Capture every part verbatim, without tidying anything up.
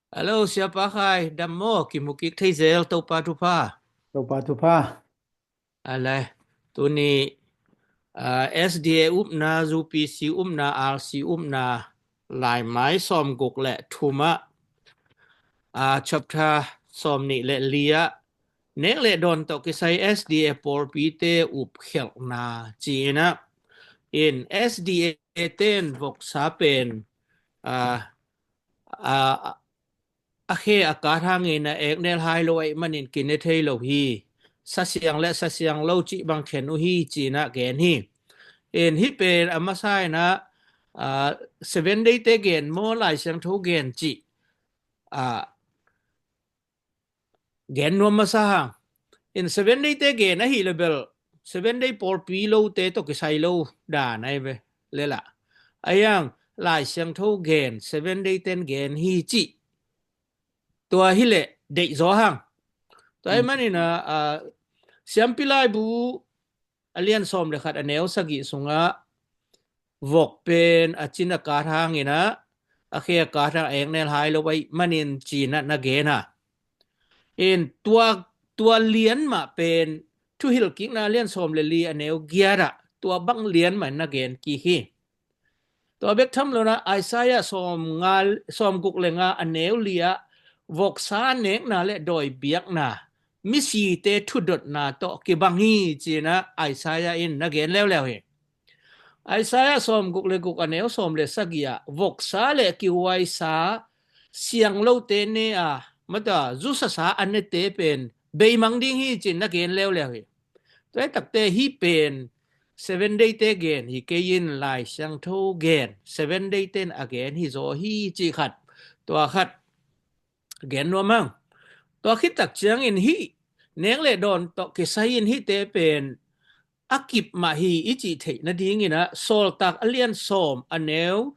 Hello, Siapa Khai, dam maw, kimu kik thei zel, Topa thupha. Topa thupha. Ale, tuni, ah, S D A upna, U P C upna, R C upna, Laimai sawmguk le thum ah, ah, chapter sawmnih le li ah, nek le dawn tawh kisai S D A pawlpite upkhialhna ci-in ah, in S D A ten voksa pen, ah, ah, a khe a kat hangin a eknel hai lo ahih manin kine thei lo hi. Sasiang le sasiang lo cih bang khen uh hi ci-in ah gen hi. In hih pen a masa in ah, ah, Seven Day te gen maw, Lai Siangtho gen cih, ah, gen nuam masa hang. In Seven Day te gen ahih leh bel Seven Day pawlpi lote tawh kisai lo dan ahi ve. Lela, a hiang Lai Siangtho gen, Seven Day ten gen hi cih, tua hi leh deih zaw hang. Tua ahih manin ah, ah, Siampi Laibu a lian sawm le khat a neu sagih sungah vok pen a cin a kat hangin ah, a khe a kat hang a eknel hai lo ahih manin ci-in ah na gen a. In tua, tua lian mah pen Thuhilhkikna lian sawm le li a neu giat ah tua bang lian mah in na gen kik hi. Tua bek tham lo-in ah Isaiah sawm nga, sawmguk le nga a neu li ah voksa nekna le dawi biakna, misite thudotna tawh kibang hi ci-in ah Isaiah in na gen leuleu hi. Isaiah sawmguk le guk a neu sawm le sagih ah voksa le kihuaisa siang lote ne a, mata zusasa a nete pen beimang ding hi ci-in na gen leuleu hi. Tua hi takte hih pen Seven Day te gen hi kei in, Lai Siangtho gen, Seven Day ten a gen hi zaw hi cih khat, tua khat gen nuam hang. Tua khit tak ciangin hih nek le dawn tawh kisai in hihte pen a kip mah hi i cih theih nadingin ah Sawltak a lian sawm a neu,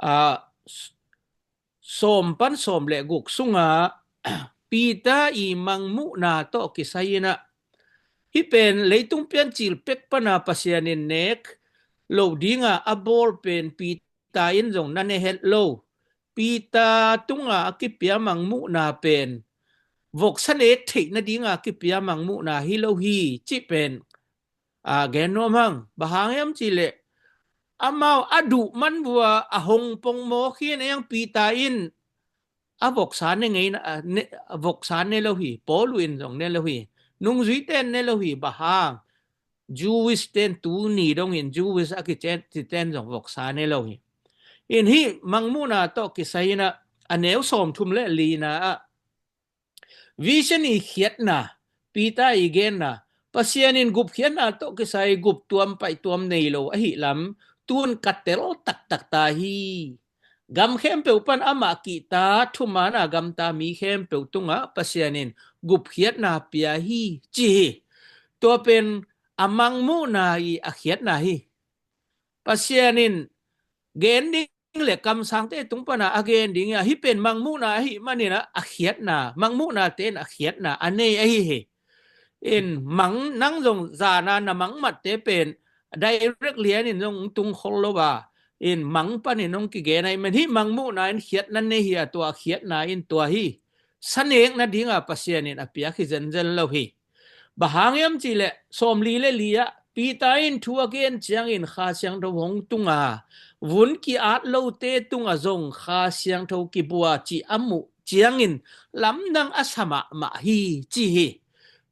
ah, sawm pan sawm le guk sungah Peter i mangmuhna tawh kisai in ah, hih pen leitung piancil pek pana Pasian in nek lo dinga a bawl pen Peter in zong na ne het lo. Peter tunga a kipia mangmuhna pen voksa nek theih nadinga kipia mangmuhna hi lo hi cih pen, ah, gen nuam hang. Bang hang hiam cih leh amau a duh man vua a hong pongmawk hi. A hiang Peter in a voksa ne ngei na, a ne, a voksa ne lo hi, Paul in zong ne lo hi, nungzuite in ne lo hi. Bang hang, Jewish ten tuni dongin Jewish a kici ten zong voksa ne lo hi. In hih mangmuhna tawh kisai in ah a neu sawmthum le lina ah vision i khiatna, Peter i genna, Pasian in gupkhiatna tawh kisai guptuam paihtuam nei lo ahih lam tun ka tel taktak ta hi. Gam khempeuh pan amah kihta, thumaana gamta mi khempeuh tungah Pasian in gupkhiatna pia hi ci hi. Tua pen a mangmuhna i a khiatna hi. Pasian in gen ding le kamsangte tung pana a gen ding hi a, hih pen mangmuhna ahih manin ah a khiatna, mangmuhnate in a khiatna a nei ahi hi. In mang, nang zong zana na mangmatte pen direct lianin zong tung khol lo a, in mang panin hong kigen ahih man hih mangmuhna in khiatna nei hi a, tua khiatna in tua hi. Sa nek nadinga Pasian in a piak hi zenzen lo hi. Bang hang hiam cih leh sawmli le li ah Peter in thu a gen ciangin Kha Siangtho hong tunga, vun ki-at lote tunga zong Kha Siangtho kibua cih a muh ciangin lamdang a sa mahmah hi ci hi.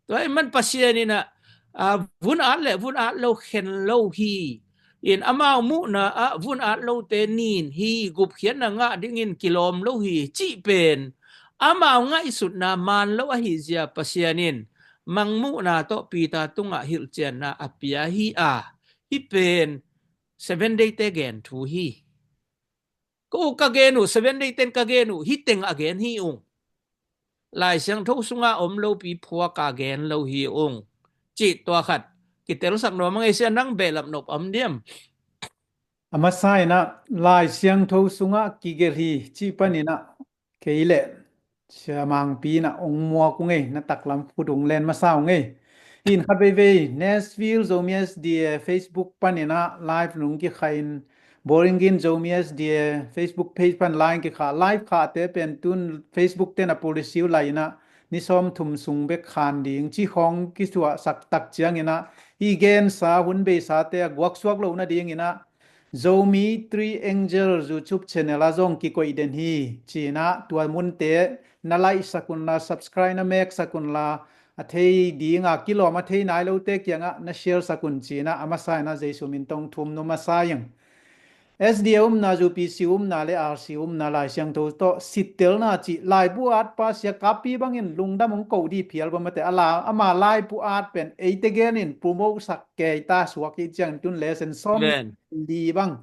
Tua ahih man Pasian in ah, ah, vun at le vun at lo khen lo hi. In amau muhna ah vun at lote nin hi, gupkhiatna ngah dingin kilawm lo hi cih pen amau ngaihsutna man lo ahih zia Pasian in mangmuhna tawh Peter tungah hilhcianna a pia hi a, hih pen Seven Day te gen thu hi. Ko ka gen uh, Seven Day ten ka gen uh, hih teng a gen hi ung. Lai Siangtho sunga om lopi phuak a gen lo hi ung. Cih tua khat kitelsak nuam a ngei sia, nang behlap nop om diam? A masa in ah Lai Siangtho sunga kigelh hi cih panin ah kei le Sia Mangpi in ah ong muak ung ei, na taklam phut ung len masa ung ei. In khat veivei Nashville Zomi S D A Facebook panin ah live nung kikhai in Boring in Zomi S D A Facebook page pan live kikha, live khate pen tun Facebook ten a policy uh lai inah ni sawm thum sung bek khan ding ci khawng kisuahsak tak ciang inah, i gensa hun beisate a guaksuak loh nading inah Zomi Three Angel YouTube channel ah zong kikoih den hi ci inah, tua munte na like sak unla, subscribe na mek sak unla, a thei dinga kilawm a thei nai lote kiangah na share sak un ci inah, a masa inah Jesu min tawh thum nuam a sa ing. S D A umna, U P C umna le R C umna Lai Siangtho tawh sittelna cih laibu atpa Sia Kapi bangin lungdam hong ko dih phial bawm mate, a la ama laibu at pen eite genin promote sak kei ta, suak hi ciang tun lesson sawm Amen. li bang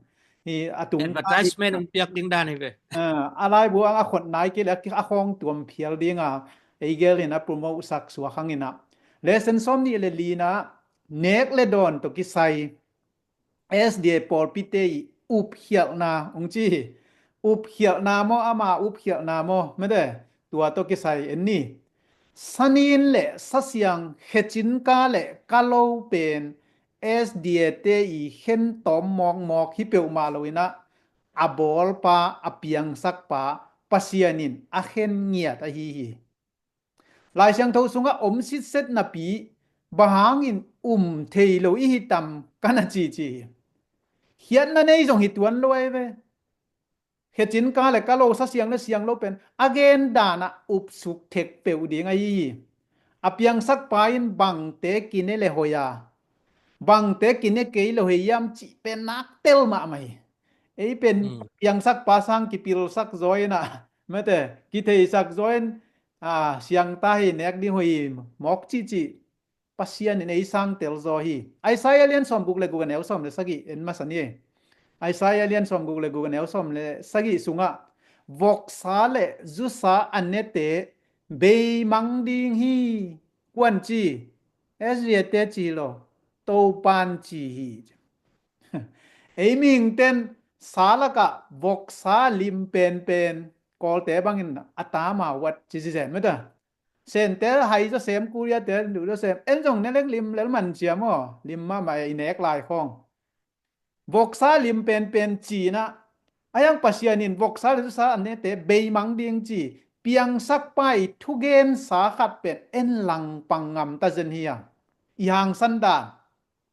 hi a tung advertisement hong piak ding dan hi ve. Ah, a laibu ang a khot nai kei le a khawng tuam phial dinga ei gelin a promote sak suak hang inah, lesson sawm nih le lina nek le dawn tawh kisai S D A pawlpite i upkhialhna hong ci hi. Upkhialhna maw, ama upkhialhna maw, mede, tua tawh kisai en ni. Sanin le sasiang, khecinka le kalo pen S D A te i khen tawm mawkmawk hi peuhmah lo inah, a bawlpa, a piangsakpa Pasian in a khen ngiat ahi hi. Lai Siangtho sungah om sitset napi bang hangin um thei lo i hi tam ka na cici hi. Khiatna nei zong hi tuan lo ai ve. Khecinka le kalo, sasiang le siang lo pen a gen danah upsuk thek peuh ding ahi hi. A piangsakpa in bangte kine le hoih a, bangte kine kei lo hei hiam cih pen nak tel mahmah hi. Ei pen piangsakpa sang kipilsak zaw inah, mete, kitheisak zaw in, a, siangta hi, nek ding hoih hi mawk cihcih Pasian in ei sangtel zaw hi. Isaiah lian sawm guk le guk a neu sawm le sagih en masa ni. Isaiah lian sawm guk le guk a neu sawm le sagih sungah voksa le zusa a nete beimang ding hi. Kuan ci, S D A te ci lo, Topan ci hi. Ei mihingten sa lakah voksa lim penpen Kawlte bangin a tama wat ci ci sem mete. Sente hai zaw sem, Korea te duh zaw sem, en zong ne leng lim lel man cia maw, lim mahmah e i nek lai khawng. Voksa lim penpen cinah, a hiang Pasian in voksa le zusa a nete beimang ding ci, piangsakpa i thugensa khat pen en langpang ngam ta zen hi a, i hangsan dan,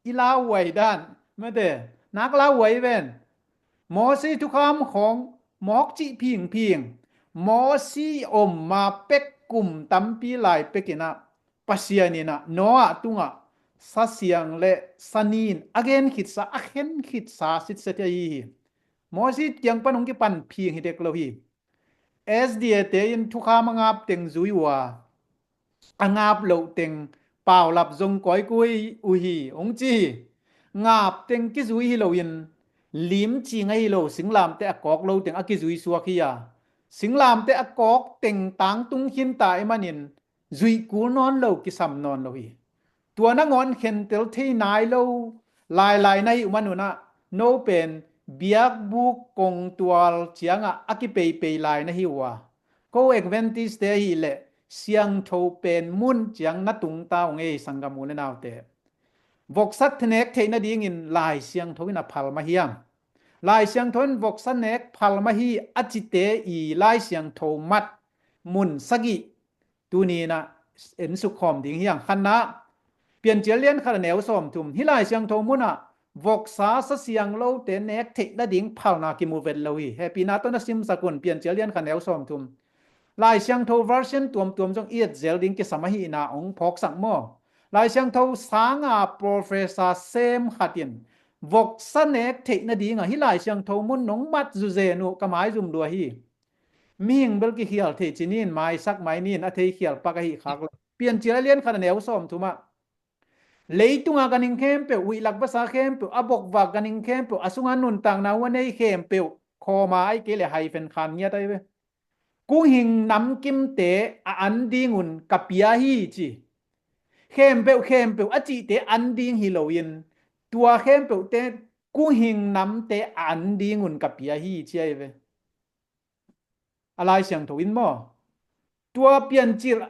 i lauhuai dan, mete, nak lauhuai ven. Mosi thukham khawng mawk cih phingphing, Mosi om ma pek kum tampi lai pekinah Pasian inah Noah tungah sasiang le sanin a gen khitsa, a khen khitsa sitset ahi hi. Mosi kiang pan hong kipan phing hi dek lo hi. S D A te in thukham a ngap teng zui uh a, a ngap loh teng paulap zong kawikui uh hi hong ci hi. Ngap teng kizui hi loin lim cing ahi lo singlamte a kawk lo teng a kizui suak hi a, singlamte a kawk teng tangtung khinta i manin zuih kul nawn lo, kisam nawn lo hi. Tua nangawn khentel thei nai lo lailai na hi uh manunah no pen biakbuk kongtual ciangah a kipeipei lai na hi uh a, ko Adventist te ahih leh siangtho pen mun ciang na tungta uh ngei, sanggam u le naute. Voksa nek theih nadingin Lai Siangtho in a phal mah hiam? Lai Siangtho in voksa nek phal mah hi a cite i Lai Siangtho mat mun sagih tuni inah en sukkhawm ding hi hang. Khatna, Piancil lian khat a neu sawmthum, hih Lai Siangtho munah voksa sasiang lote nek theih nading phalna kimu vet lo hi. Hehpihna tawh na simsak un, Piancil lian khat a neu sawmthum. Lai Siangtho version tuamtuam zong i etzel ding kisam ahihna hong phawksak maw? Lai Siangtho sanga professor sem khat in voksa nek theih nadingah hih Lai Siangtho mun nong mat zuzen uh ka maizum lua hi. Mihing bel kikhial thei ci nin, maisak mai nin, a thei khial pak ahi khak lo. Piancil a lian khat a neu sawmthum ah, leitungah ganhing khempeuh, huihlak basa khempeuh, a bokvak ganhing khempeuh, a sungah nuntakna uh a nei khempeuh khawma ahi kei le hai fen khan ngiat ahi ve. Kuhing namkimte a an dingun ka pia hi ci. Khempeuh khempeuh a cihte an ding hi loin tua khempeuhte kuhing namte a an dingun ka pia hi ci ahi ve. A Lai Siangtho in maw? Tua Piancil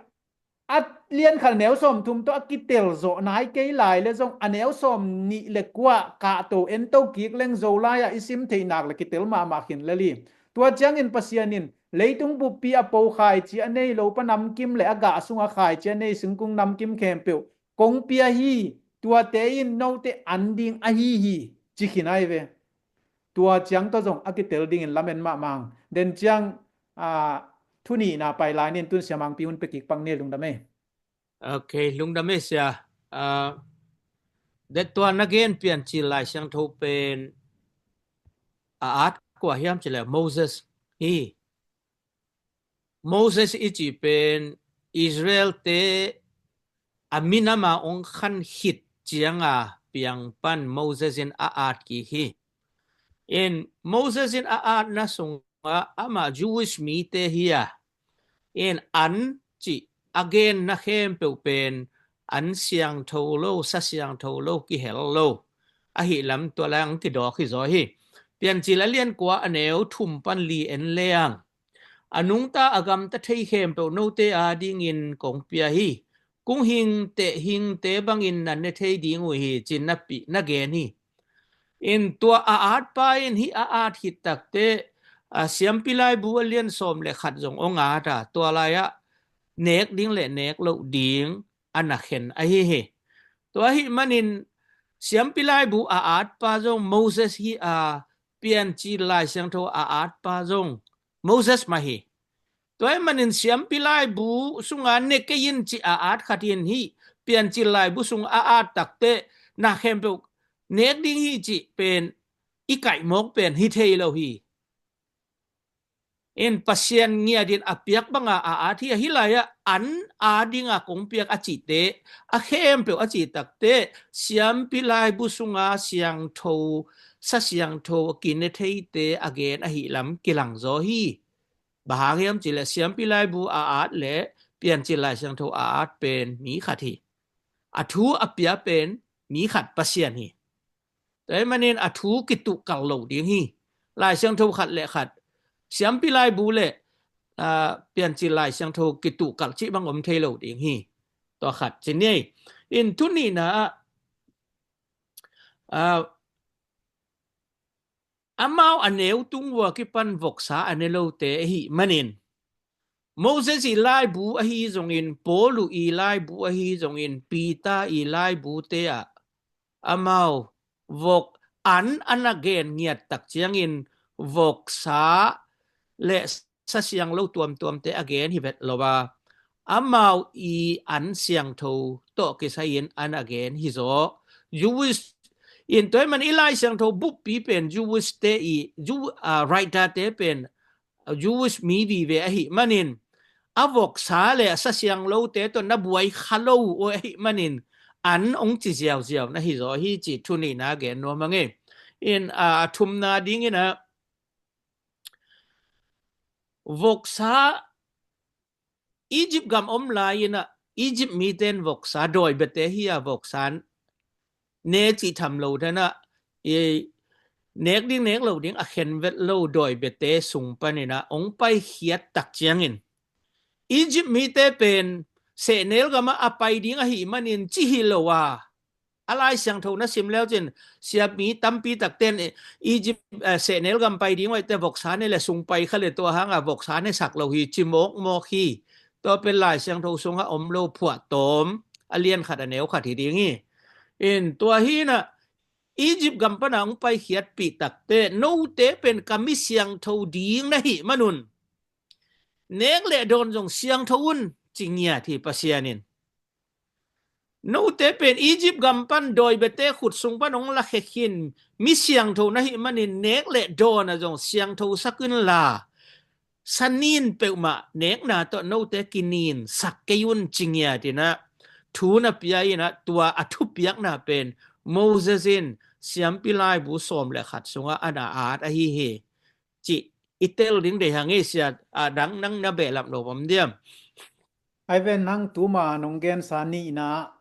a lian khat a neu sawm thum tawh a kitel zawh nai kei lai le zong a neu sawm nih le kua kahto ento kik leng Zolai ah i sim theih nak le kitel mahmah khin lel hi. Tua ciangin Pasian in leitung buppi a po khaici a nei lopa namkim le a gah sungah khaici a nei singkung namkim khempeuh kong pia hi. Tuate in note an ding ahi hi, ci khin ahi ve. Tua ciang tawh zong a kitel dingin lamen mahmah hang. Den ciang, ah, thu nihna pai lai nin tun siamangpi hun pekik pak ni, lungdam ei. Ok, lungdam ei sia. Ah, det tua na gen Piancil Lai Siangtho pen a at kua hiam cih leh Moses hi. Moses i cih pen Israel-te a minam a hong khan khit cianga piang pan Moses in a at kik hi. In Moses in a atna sungah amah Jewish mite hi a, in an cih a genna khempeuh pen an siangtho lo, sa siangtho lo, kihel lo ahi lam tua lai hong kidawk hi zaw hi. Piancil a lian kua a neu thum pan li en leng, a nungta a gamta thei khempeuh note adingin kong pia hi. Kung hingte, hingte bangin na ne thei ding uh hi, ci-in na pi, na gen hi. In tua a atpa in hih a at khit takteh, a, Siampi Laibu a lian sawm le khat zong hong at a, tua lai-ah nek ding le nek loh ding a na khen ahi hi. Tua ahih manin Siampi Laibu a atpa zong Moses hi a, Piancil Lai Siangtho a atpa zong Moses mah hi. Tua ahih manin Siampi Laibu sunga ne kei in ci a at khat in hih Piancil Laibu sung a at takteh na khempeuh nek ding hi cih pen i kaih mawk pen hi thei lo hi. In Pasian ngiat in a piak banga a at hi a, hih lai-ah an adinga kong piak a cihte a khempeuh a cih takteh Siampi Laibu sunga siangtho, sa siangtho a kine theite a gen ahi lam kilang zaw hi. Bang hang hiam cih leh Siampi Laibu a at le Piancil Lai Siangtho a at pen mi khat hi. A thu a pia pen mi khat, Pasian hi. Tua ahih manin a thu kituhkalh lo ding hi. Lai Siangtho khat le khat, Siampi Laibu le, aa, Piancil Lai Siangtho kituhkalh cih bang om thei lo ding hi. Tua khat ci ni. In thu nihna ah, aa, amau a neu tung ua kipan voksa a ne lote ahih manin, Moses i laibu ahi zongin, Paul i laibu ahi zongin, Peter i laibute ah amau vok an a na gen ngiat tak ciangin voksa le sa siang lo tuamtuamte a gen hi vet lo a, amau i an siangtho tawh kisai-in a na gen hi zaw. Jewish in, tua ahih man i Lai Siangtho buppi pen Jewish te i, Jew, ah, writer te pen Jewish mi vive ahih manin, a voksa le a sa siang lote tawh na buai kha lo uh ahih manin, an hong ci ziauziau na hi zaw hi cih thu nihna gen nuam hang e. In, a, a thumna dingin ah, voksa Egypt gam om lai-in ah, Egypt mite in voksa, dawi biate hi a, voksa ne cih tham lo dan ah, i nek ding nek lo ding a khen vet lo dawi biate sung panin ah hong paikhiat tak ciangin, Egypt mite pen sehnel gamah a pai ding ahih manin ci hi lo a, a Lai Siangtho na sim leu cin, siami tampi takte in Egypt, eh, sehnel gam pai ding uh ahih teh voksa ne le sung pai kha le tua hanga voksa ne sak lo hi ci mawkmawk hi. Tua pen Lai Siangtho sungah om lo, Phuahtawm a lian khat a neu khat hi ding hi. In tua hi-in ah Egypt gam pana hong paikhiatpih takteh, note pen ka mi siangtho ding na hih manun, nek le dawn zong siangtho un, ci ngiat hi Pasian in. Note pen Egypt gam pan dawi biate khut sung pan hong lakhia khin mi siangtho na hih manin nek le dawn ah zong siangtho sak unla, sa nin peuhmah nekna tawh note kinin sak kei un, ci ngiat in ah thu na pia in ah, tua a thupiakna pen Moses in Siampi Laibu sawm le khat sungah a na at ahi hi. Cih i tel ding deih hang e sia, a dang nang na behlap lo om diam? Ai ven, nang tuma nong gensa nihna,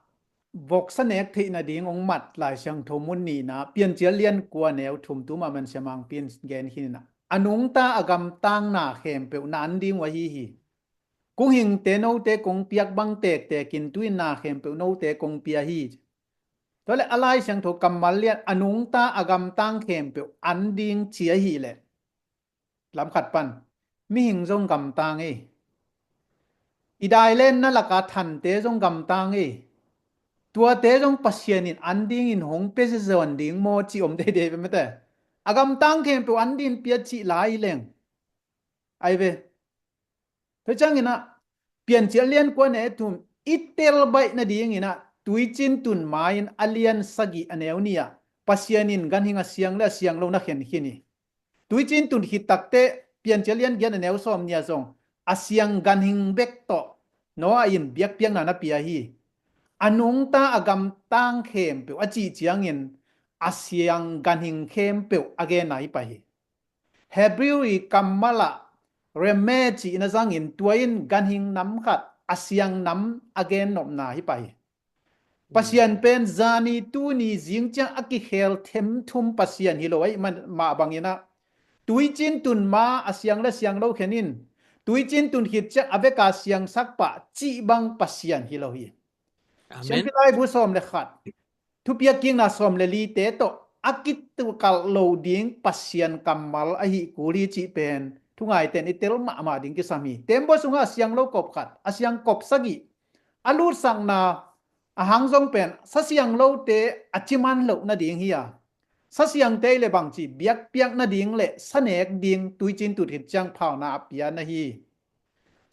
voksa nek theih nading hong mat Lai Siangtho mun nihna, Piancil lian kua neu thum tuma man siamangpi in gen khin in ah, a nungta a gamtangna khempeuh na an ding uh ahi hi. Kong hingte note kong piak bang tektekin tu-in na khempeuh note kong pia hi. Tua leh a Lai Siangtho kammal lian a nungta a gamtang khempeuh an ding ci ahih leh, lamkhat pan mihing zong gamtang ei. I dailenna laka thante zong gamtang ei. Tuate zong Pasian in an dingin hong pia zawn ding maw ci om deidei ve mate. A gamtang khempeuh an dingin pia cih lai leng ai ve. Tua ciangin ah Piancil lian kua neu thum i tel baih nadingin ah Tuicin Tun ma-in a lian sagih a neu nih ah Pasian in ganhing a siang le a siang lo na khen khin hi. Tuicin Tun khit takteh Piancil lian giat a neu sawm nih ah zong a siang ganhing bek tawh Noah in biakpiakna na pia hi. A nungta a gamtang khempeuh a cih ciangin a siang ganhing khempeuh a genna hi pah hi. Hebrew i kammal ah remeh cihna zangin tua in ganhing nam khat a siang nam a gennopna hi pah hi. Pasian pen zani tuni zing ciang a kikhel themthum Pasian hi lo ahih mah bangin ah Tuicin Tun ma a siang le siang lo khen in Tuicin Tun khit ciang a veka siangsak pah cih bang Pasian hi lo hi. Siampi laibu sawm le khat, thupiak kikna sawm le lite tawh a kitukalh lo ding Pasian kammal ahi kul hi cih pen thungaite in i tel mahmah ding kisam hi. Tembaw sungah a siang lo kop khat, a siang kop sagih a lutsakna a hang zong pen sa siang lote a ciman loh nading hi a, sa siangte i le bangci biakpiak nading le sa nek ding Tuicin Tun khit ciang phauna a pia na hi.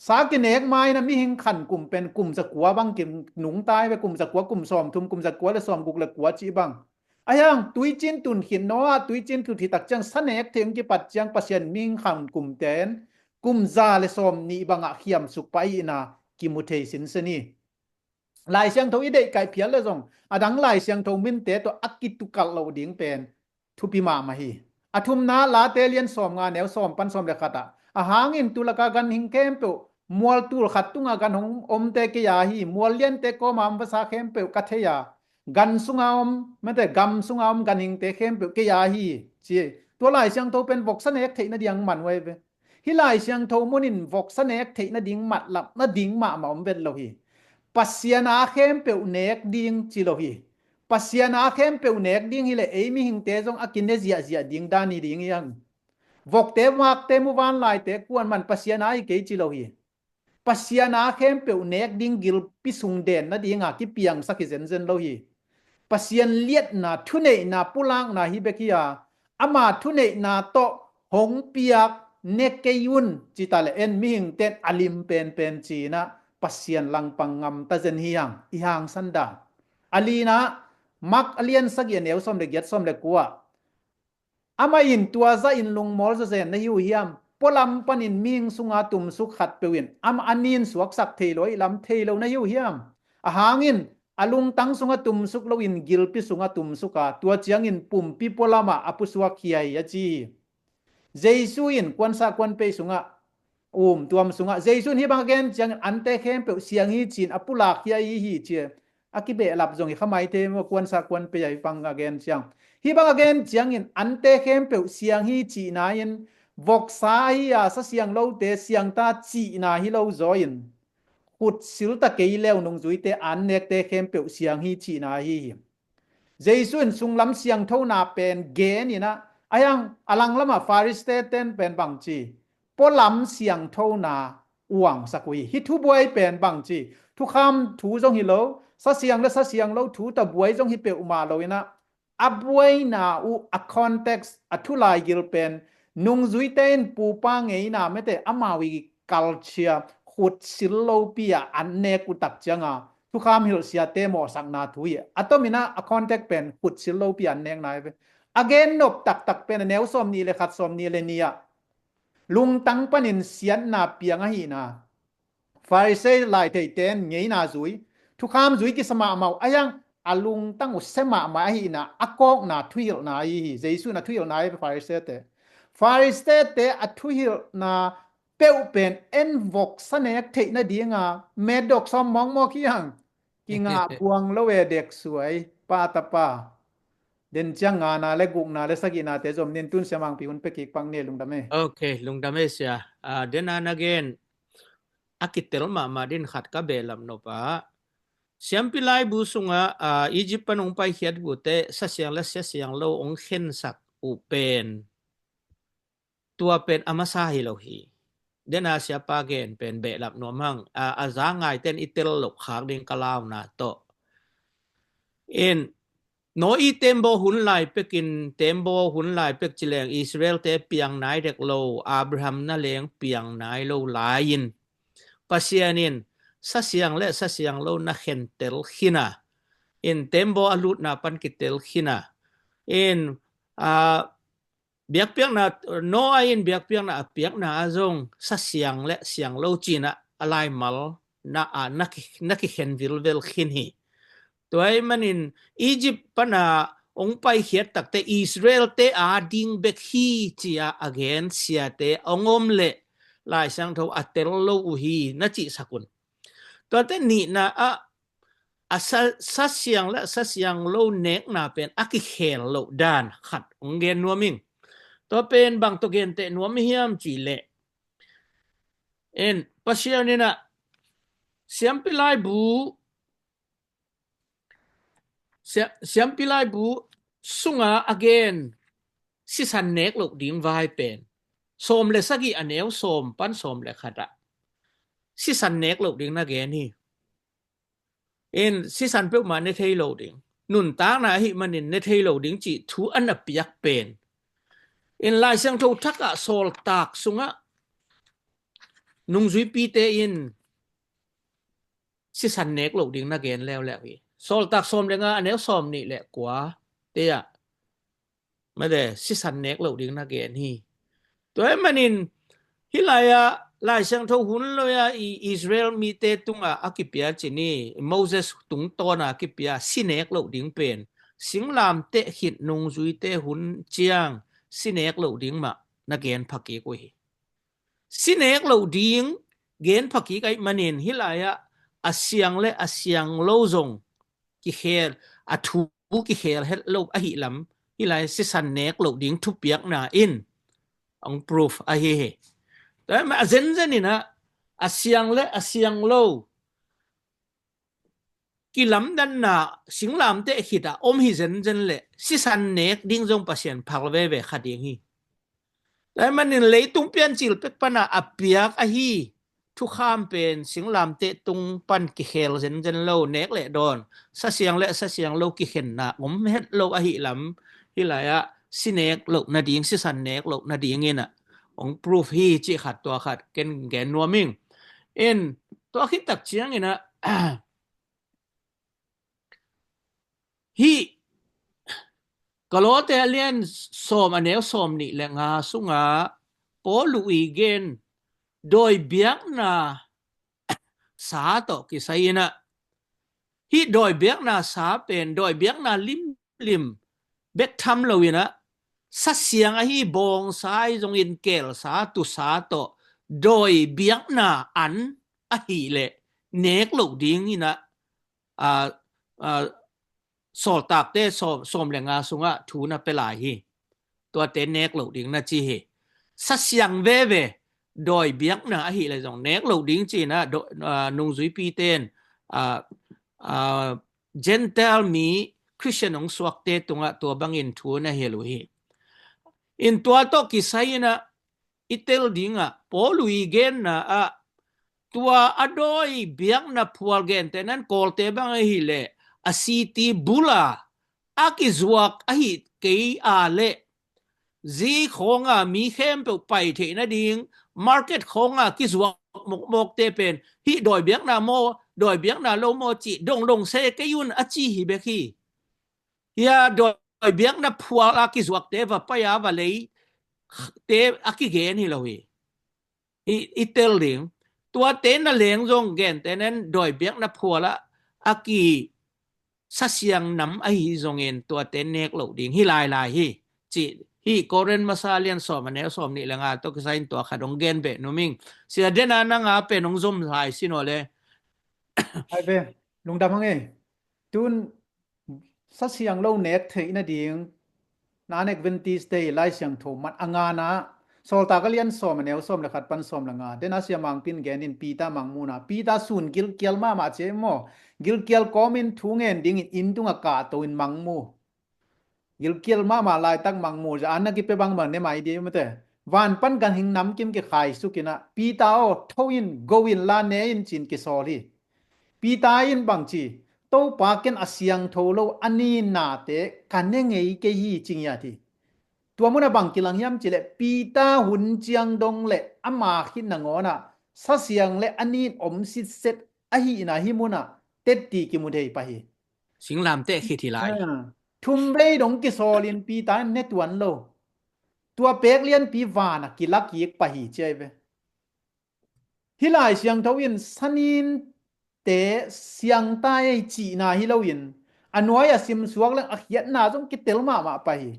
Sa kinek ma-in a mihing khan kum pen kum zakua bang kinungta hi ve, kum zakua, kum sawmthum, kum zakua le sawmguk le kua cih bang. Ahi hang Tuicin Tun khit Noah Tuicin Tun khit tak ciang sa nek thei hong kipat ciang Pasian mihing khan kumte in kum za le sawmnih bangah khiamsuk pah ahihna kimu thei sinsen hi. Lai Siangtho i deihkaih phial le zong a dang Lai Siangtho minte tawh a kitukalh lo ding pen thupi mahmah hi. A thumna Late lian sawm nga neu sawm pan sawm le khat ah a hangin tulaka ganhing khempeuh mual tul khat tunga gan hong omte kei a hi. Mual liante kawma om vasa khempeuh ka thei a, gan sunga om mate gam sunga om ganhingte khempeuh kei a hi ci. Tua Lai Siangtho pen voksa nek theih nading man uh ahi ve. Hih Lai Siangtho munin voksa nek theih nading matlap nading mahmah om vet lo hi. Pasian a khempeuh nek ding ci lo hi. Pasian a khempeuh nek ding hileh ei mihingte zong a kine ziahziah ding dan hi ding hi hang. Vokte makte muvanlaite kuan man Pasian a hi kei ci lo hi. Pasian a khempeuh nek ding gilpi sung den nadinga kipiangsak hi zenzen lo hi. Pasian liatna thuneihna pulakna hi bek hi a, ama thuneihna tawh hong piak ne kei un cita le en mihingten a lim penpen cinah Pasian langpang ngamta zen hi hang i hangsan dan. A lina Mak a lian sagih a neu sawm le giat sawm le kua. Amah in tua zahin lungmawl zawzen na hi uh hiam? Pualam panin mihing sunga tumsuk khat peuh in amah a nin suaksak thei lo ih lam thei lo na hi uh hiam? A hangin a lungtang sunga tumsuk loin gilpi sunga tumsuk a, tua ciangin pumpi pualamah a pusuak hi a ci hi. Jesu in kuansa kuanpei sungah um tuam sungah Jesu in hih bang a gen ciangin ante khempeuh siang hi ci-in a pulak hi a hi hi ci a kibehlap zong hi kha maithei maw, kuansa kuanpei a hih bang a gen ciang. Hih bang a gen ciangin ante khempeuh siang hi cihna in voksa ahi a sa siang lote siangta cihna hi lo zaw in khutsilta kei leu nungzuite an nekte khempeuh siang hi cihna ahi hi. Jesu in sunglam siangthona pen gen inah a hiang a langlamah Pharisee ten pen bangci pualam siangthona uangsak uh hi. Hih thubuai pen bangci thukham thu zong hi lo, sa siang le sa siang lo thu tabuai zong hi peuhmah lo inah a buaina uh a context a thulaigil pen nungzuite in pupa ngeina mete amau i culture khutsil lopi a an nek uh tak cianga thukham hilhsiate mawhsakna thu hi. A tominah a context pen khutsil lopi an nekna hi ve. A gen nop taktak pen a neu sawm nih le khat sawm nih le nih ah lungtang panin siatna piang ahihna Pharisee laitheite in ngeina zui thukham zui kisa mahmah uh a hiang a lungtang uh se mahmah ahihna a kawkna thuhilhna ahi hi. Jesu in a thuhilhna ahi Pharisee te Pharisee te a thuhilhna peuh pen en voksa nek theih nadinga metdok sawm mawkmawk hi hang. Kingah puang lo e dek suai pa tapa. Den ciang ngana le gukna le sagihnate zom nin tun siamangpi hun pekik pak ne lungdam e. Ok, lungdam e sia. Ah, den a na gen a kitel mahmah din khat ka behlap nop ah, siampi laibu sungah, aa, Egypt pan hong paikhiat bute sasiang le sasiang lo hong khensak uh pen, tua pen a masa hi lo hi. Dena siapa gen pen behlap nuam hang, a, a za ngaiten i tel loh khak ding ka launa tawh. In, Noah i tembaw hun lai pekin, tembaw hun lai pek ci leng Israel-te piang nai dek lo, Abraham na leng piang nai lo lai-in, Pasian in sasiang le sasiang lo na khentel khin a, in tembaw a lutna pan kitel khin a, in, a, biakpiakna, Noah in biakpiakna a piakna ah zong sasiang le siang lo ci-in ah a laimal na, a, na ki, na kikhen vilvel khin hi. Tua ahih manin Egypt pana hong paikhiat takte Israel-te ading bek hi ci-a a gen siate hong om leh Lai Siangtho a tel lo uh hi na cihsak un. Tuate nihna ah a sa, sasiang le sasiang lo nekna pen a kikhel loh dan khat hong gen nuam ing. Tua pen bang tawh genteh nuam i hiam cih leh, en, Pasian in ah siampi laibu, sia, siampi laibu sunga a gen sisan nek loh ding vai pen sawm le sagih a neu sawm pan sawm le khat ah sisan nek loh ding na gen hi. In, sisan peuhmah ne thei lo ding, nuntakna ahih manin ne thei lo ding cih thu a na piak pen. In, Lai Siangtho thak ah Sawltak sungah nungzuipite in sisan nek loh ding na gen leuleu hi. Sawltak sawm le nga a neu sawm nih le kua te ah mate, sisan nek loh ding na gen hi. Tua ahih manin hih lai-ah Lai Siangtho hun lai-ah i Israel mite tungah a kipia ci ni, Moses tungtawna a kipia si nek loh ding pen singlamteh khit nungzuite hun ciang si nek loh ding mah na gen phakik uh hi. Si nek loh ding gen phakik ahih manin hih lai-ah a siang le a siang lo zong kikhel, a thu kikhel het lo ahih lam hih lai sisan nek loh ding thupiakna in hong proof ahi hi. Tua ahih manin a zenzen in ah a siang le a siang lo kilamdanna singlamteh khit ah om hi zenzen leh sisan nek ding zong Pasian phal veve kha ding hi. Tua ahih manin leitung piancil pek pana a piak ahi thukham pen singlamteh tung pan kikhel zenzen lo, nek le dawn, sasiang le sasiang lo kikhenna om het lo ahih lam hih lai-ah si nek loh nading, sisan nek loh nading in ah hong proof hi cih khat, tua khat ken gen nuam ing. In, tua khit tak ciangin ah hih Kolose a lian sawm a neu sawm nih le nga sungah Paul i gen dawi biakna sa tawh kisai in ah hih dawi biakna sa pen dawi biakna limlim bek tham lo in ah sasiang ahi bawngsa ahi zongin kelsa tusa tawh dawi biakna an ahih leh nek loh ding in ah, a, a, Sawltakte sawm, sawm le nga sungah thu na pia lai hi. Tuate nek loh ding na ci hi. Sasiang veve dawi biakna ahih leh zong nek loh ding ci-in ah, do, a, nungzuipite in, a, a, Gentile mi Christian hong suakte tungah tua bangin thu na hilh uh hi. In, tua tawh kisai in ah i tel dingah Paul i genna ah tua a dawi biakna phual, gentehna in Kawlte bang ahih leh a city bula a kizuak ahih kei a leh zi khawnga mi khempeuh pai theih nading market khawnga kizuak mawkmawkte pen hih dawi biakna maw, dawi biakna lo maw cih dongdong se kei un a ci hi bek hi. Hia dawi biakna phual a kizuakte va pai a va leite a kigen hi lo hi. I, i tel ding. Tuate na leng zong gentehna in dawi biakna phual ah a kisasiang nam ahi zongin tuate nek loh ding hi lailai hi. Cih hih Korin masa lian sawm a neu sawm nih le nga tawh kisai in tua khat hong gen beh nuam ing. Sia Dena, nang a pen hong zom lai sin aw le. Hai ve, lungdam hang e. Tun sasiang lo nek theih nading, na nek Adventist Day Lai Siangtho mat a ngana Sawltak a lian sawm a neu sawm le khat pan sawm le nga. Dena sia Mangpi in gen in Peter mangmuna. Peter sun gilkial mahmah cia maw. Gilkial kawmin thu ngen dingin inn tungah kahto in mangmu. Gilkial mahmah laitak mangmu zia an na kipia bangbang ne mai di mate. Van pan ganhing namkim kikhai sukinah Peter aw tho in go in la ne in cin kisawl hi. Peter in bangci Topa ken a siangtho lo a ni nate ka ne ngei kei hi cingiat hi. Tua muna bang kilang hiam cileh Peter hun ciang dong le ama khit nangawnah sasiang le a nin om sitset ahihna hi munah tetti kimu thei pah hi. Singlamteh khit hi lai. Thum vei dong kisawlin Peter in ne tuan lo. Tua pek lianpi vanah kila kik pah hi ciai ve. Hih Lai Siangtho in saninte siangta ei cihna hi loin a nuai a simsuak leng a khiatna zong kitel mahmah pah hi.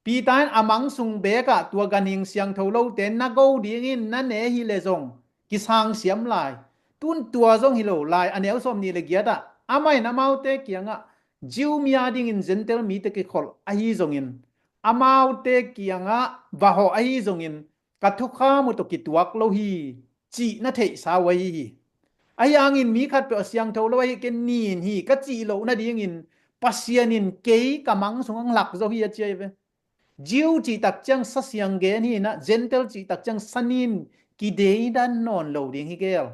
Peter in a mang sung bekah tua ganhing siangtho lote na go dingin na ne hi le zong kisang siam lai. Tun tua zong hi lo lai a neu sawm nih le giatah amah in amaute kiangah Jew mi a dingin Gentile mite kikholh ahi zongin amaute kiangah vahawh ahi zongin ka thukham uh tawh kituak lo hi cih na theihsa uh ahi hi. Ahi hangin mi khatpeuh a siangtho lo ahi ken nin hi ka cih loh nadingin Pasian in kei ka mang sung ang lak zo hi a ciai ve. Jew cihtak ciang sasiang gen hinah Gentile cihtak ciang sanin kideidan nawn lo ding hi gel.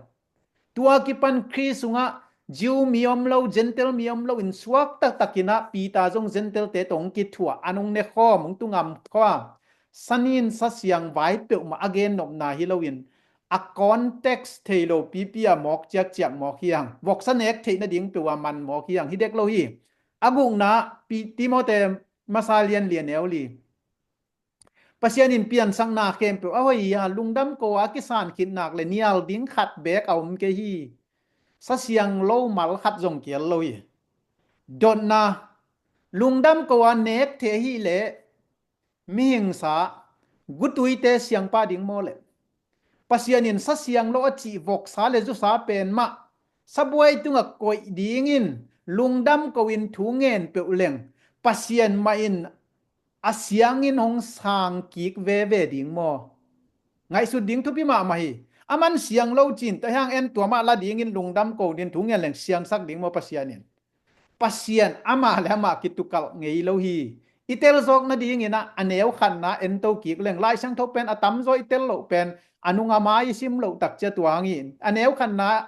Tua kipan Khrist sungah Jew mi om lo Gentile mi om lo in suak taktakinah Peter zong Gentile te tawh hong kithuah an hong ne khawm hong tungam khawm. Sanin sasiang vai peuhmah a gen nopna hi loin a context thei lo pipi a mawk ciakciak mawk hiang voksa nek theih nading peuh a man mawk hiang hi dek lo hi. A gukna Timote masa lian lian euli Pasian in piansakna khempeuh a hoih hi a lungdam ko a kisan khitnak le nial ding khat beek a om kei hi. Sasiang lo mal khat zong kial lo hi. Dotna lungdam ko a nek thei hi le mihingsa gutuite siangpa ding maw le Pasian in sasiang lo a cih voksa le zusa pen mah sabuai tungah koih dingin lungdam ko in thu ngen peuh leng Pasian mah in a siangin hong sang kik veve ding maw? Ngaihsut ding thupi mahmah hi. A man siang lo cin tua hiang en tua mah la dingin lungdam ko din thu ngen leng siangsak ding maw Pasian in? Pasian amah le amah kitukalh ngei lo hi. I tel zawk nadinginah a neu khatna ento kik leng Lai Siangtho pen a tamzaw i tel loh pen a nung a mai i sim loh takcia tua hangin a neu khatna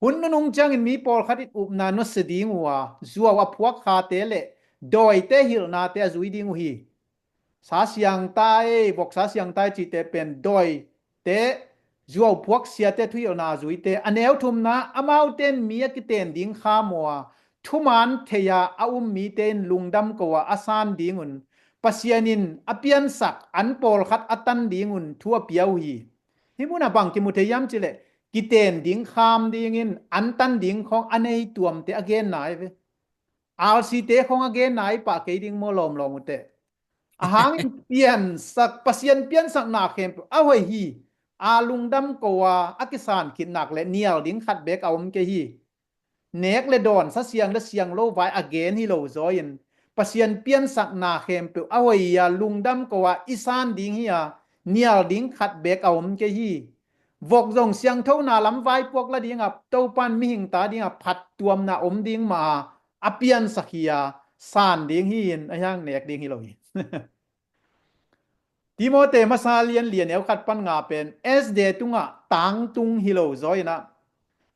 hun nunung ciangin mi pawlkhat in upna nusia ding uh a zuau a phuak khate le dawite hilhnate a zui ding uh hi. Sa siangtai voksa siangtai cite pen dawite zuau phuak siate thuhilhna a zuite a neu thumna amaute in mi a kiten ding kha maw a thuman thei-a a um mite in lungdam ko a a san dingun Pasian in a piansak an pawlkhat a tan dingun thu a pia uh hi. Hih munah bang kimu thei hiam cileh kiten ding kham dingin an tan ding khawng a nei tuamte a genna hi ve. Alsite khawng a genna hi pah kei ding maw lawmlawm ute. A hangin piansak Pasian piansakna khempeuh a hoih hi. A lungdam ko a a kisan khitnak le nial ding khat beek a om kei hi. Nek le dawn sa siang le siang lo vai a gen hi lo zaw in Pasian piansakna khempeuh a hoih hi a lungdam ko a i san ding hi a nial ding khat beek a om kei hi. Vok zong siangthona lam vaipuak la dingah Topan mihing ta dingah phattuamna om ding mah a a piansak hi a san ding hi in a hiang nek ding hi lo hi. Timote masa lian lian eu khat pan nga pen S D tungah tangtung hi lo zaw inah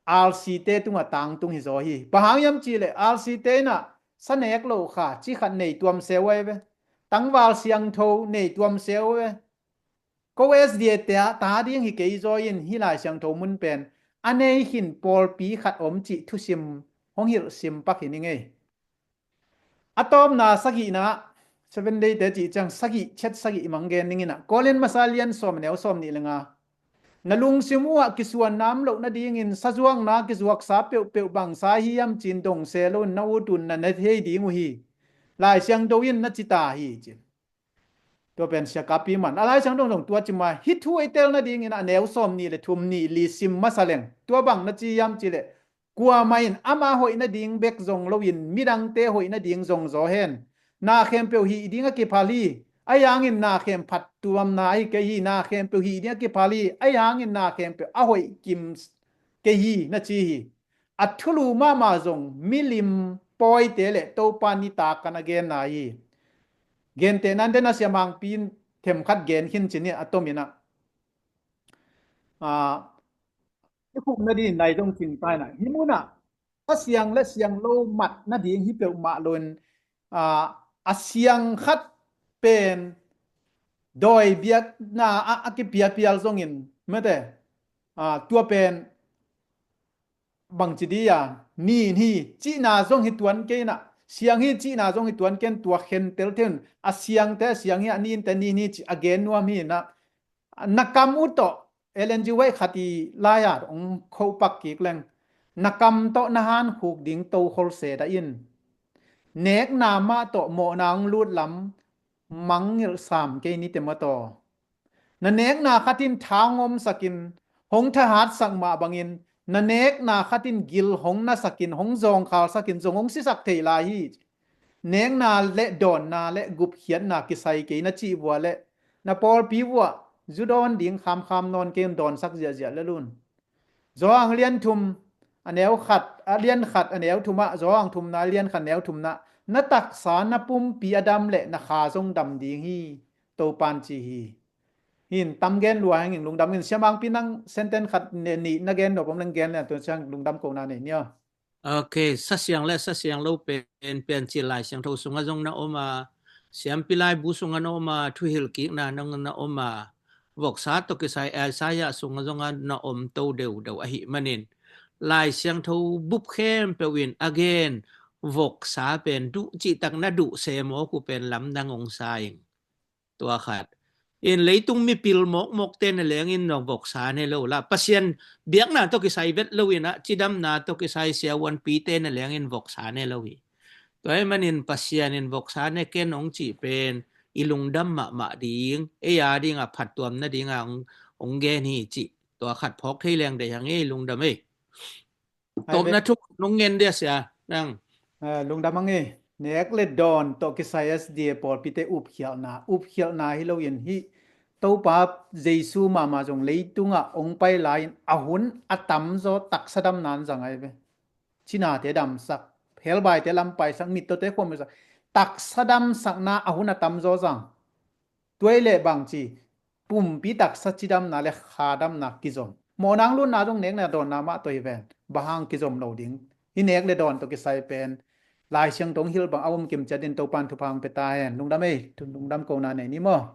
R C te tungah tangtung hi zaw hi. Bang hang hiam cihleh R C te inah sa nek lo kha ci khat nei tuam seu ai ve. Tangval siangtho nei tuam seu ai ve. Ko S D A te ah ta ding hi kei zaw in hih Lai Siangtho mun pen a nei khin pawlpi khat om cih thusim hong hilh sim pak hi ning ei. A tawpna sagihna Seven Day te cih ciang sagih chet sagih i mang gen ning inah Korin masa lian sawm a neu sawm nih le nga. Na lungsim uhah kisuan nam loh nadingin sazuakna kizuaksa peuhpeuh bangsa hiam cin dong se lo in na ut un na ne thei ding uh hi. Lai Siangtho in na cita hi cin. Tua pen siakapi man a Lai Siangtho zong tua cima hih thu ei tel nadingin a neu sawm nih le thum nih li sim masa leng tua bang na ci hiam cileh kuamah in ama hoih nading bek zong loin midangte hoih nading zong zaw hen. Na khempeuh hih ding a kiphal hi. Ahi hangin na khempeuh phattuamna ahi kei hi, na khempeuh hih ding a kiphal hi, ahi hangin na khempeuh a hoih kim kei hi na ci hi. A thulu mahmah zong milim pawite le Topa nitak kan a genna hi. Gentehna in den a siamangpi in themkhat gen khin ci ni a tomin ah. Ah, i khukna ding nai dong cing tai na. Hih munah a siang le siang lo mat nading hi peuhmah loin, ah, a siang khat pen dawi biakna a, a kipiapial zongin mete, ah, tua pen bangci di a, nin hi cihna zong hi tuan kei na, siang hi cihna zong hi tuan kei na, tua khentel thei un, a siangte a siang hi, a ninte nin hi ci a gen nuam hi na, na kam uh tawh, Ellen G. White khat i lai-at hong khopak kik leng, na kam tawh na hankhuk ding tokhol se dah in, nekna mah tawh mawhna hong lut lam mangngilh sam kei ni te maw taw. Na nekna khat in tha hong omsakin, hong thahatsak mah bangin, na nekna khat in gil hong nasakin, hong zawngkhalsakin, zong hong sisak thei lai hi. Nekna le dawnna le gupkhiatna kisai kei na cih vua le na pawlpi vua zu dawn ding khamkham nawn kei un, dawnsak ziahziah le lun. Zawhang lian thum a neu khat, a lian khat a neu thum ah, Zawhang thumna lian khat neu thumna, na taksa na pumpi a dam le na kha zong dam ding hi, Topan ci hi. Hin tam gen lua hangin lungdam in, siamangpi nang sentence khat ne nih na gen nop om leng gen le, tua ciang lungdam kohna nei ni aw. Ok, sasiang le sasiang lo pen, pen ci Lai Siangtho sungah zong na om a, siampi laibu sungah na om a, thuhilh kikna nang na om a, voksa tawh kisai Isaiah sungah zong a na om to deuhdeuh ahih manin, Lai Siangtho bup khempeuh in a gen voksa pen duh cihtak na duh se mawk uh pen lamdang hong sa ing. Tua khat. In leitung mipil mawkmawkte na lengin na voksa ne lo la. Pasian biakna tawh kisai vet lo in ah, cidamna tawh kisai siavuanpite na lengin voksa ne lo hi. Tua ahih manin Pasian in voksa ne ken hong cih pen i lungdam mahmah ding, ei a ding a phattuam nading a hong, hong gen hi cih. Tua khat phawk thei leng deih hang ei, lungdam ei. Tawpna thu nong ngen dia sia nang. Eh, lungdam ang ei. Nek le dawn tawh kisai S D A pawlpite upkhialhna, upkhialhna hi lo in hih Topa Jesu mahmah zong leitungah hong pai lai-in a hun a tamzaw taksa damna in zang ahi ve. Cinate damsak, helbaite lampaisak, mittawte khuamisak, taksa damsakna a hun a tamzaw zang. Tua hi leh bangci, pumpi taksa cidamna le kha damna kizom. Mawhna hong lutna zong nek le dawnna mah tawh hi ven. Bang hang kizom lo ding. Hih nek le dawn tawh kisai pen Lai Siangtho hong hilh bang a um kim ciat in Topan thupha hong pia ta hen. Lungdam ei, lungdam kohna nei ni maw.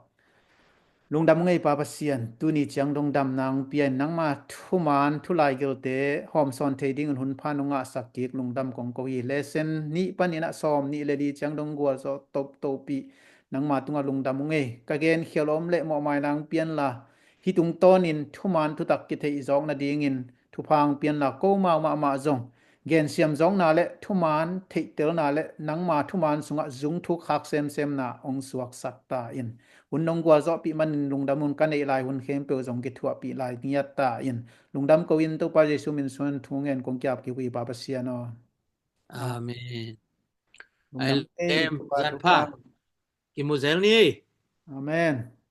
Lungdam ung ei Pa Pasian, tuni ciang dong damna hong pia in nangma thuman thulaigilte hawmsawn thei dingin hun pha nong ngahsak kik lungdam kong ko hi. Lesson nih panin ah sawm nih le li ciang dong gualzawh toptopih nangma tungah lungdam ung ei. Ka genkhial om le mawhmaina hong pia inla, hih tungtawnin thuman thutak kitheih zawk nadingin thupha hong pia inla, komau mahmah zong gensiam zawkna le thuman theihtelna le nangma thuman sungah zungthuk khak semsemna hong suaksak ta in. Hun nong gualzawhpih manin lungdam un, ka neih lai hun khempeuh zong kithuahpih lai ngiat ta in. Lungdam ko in Topa Jesu min suang thu ngen kong ki-ap kik uh hi Pa Pasian aw. Amen. Lungdam ei, Topa, Topa. Kimu zel ni. Amen.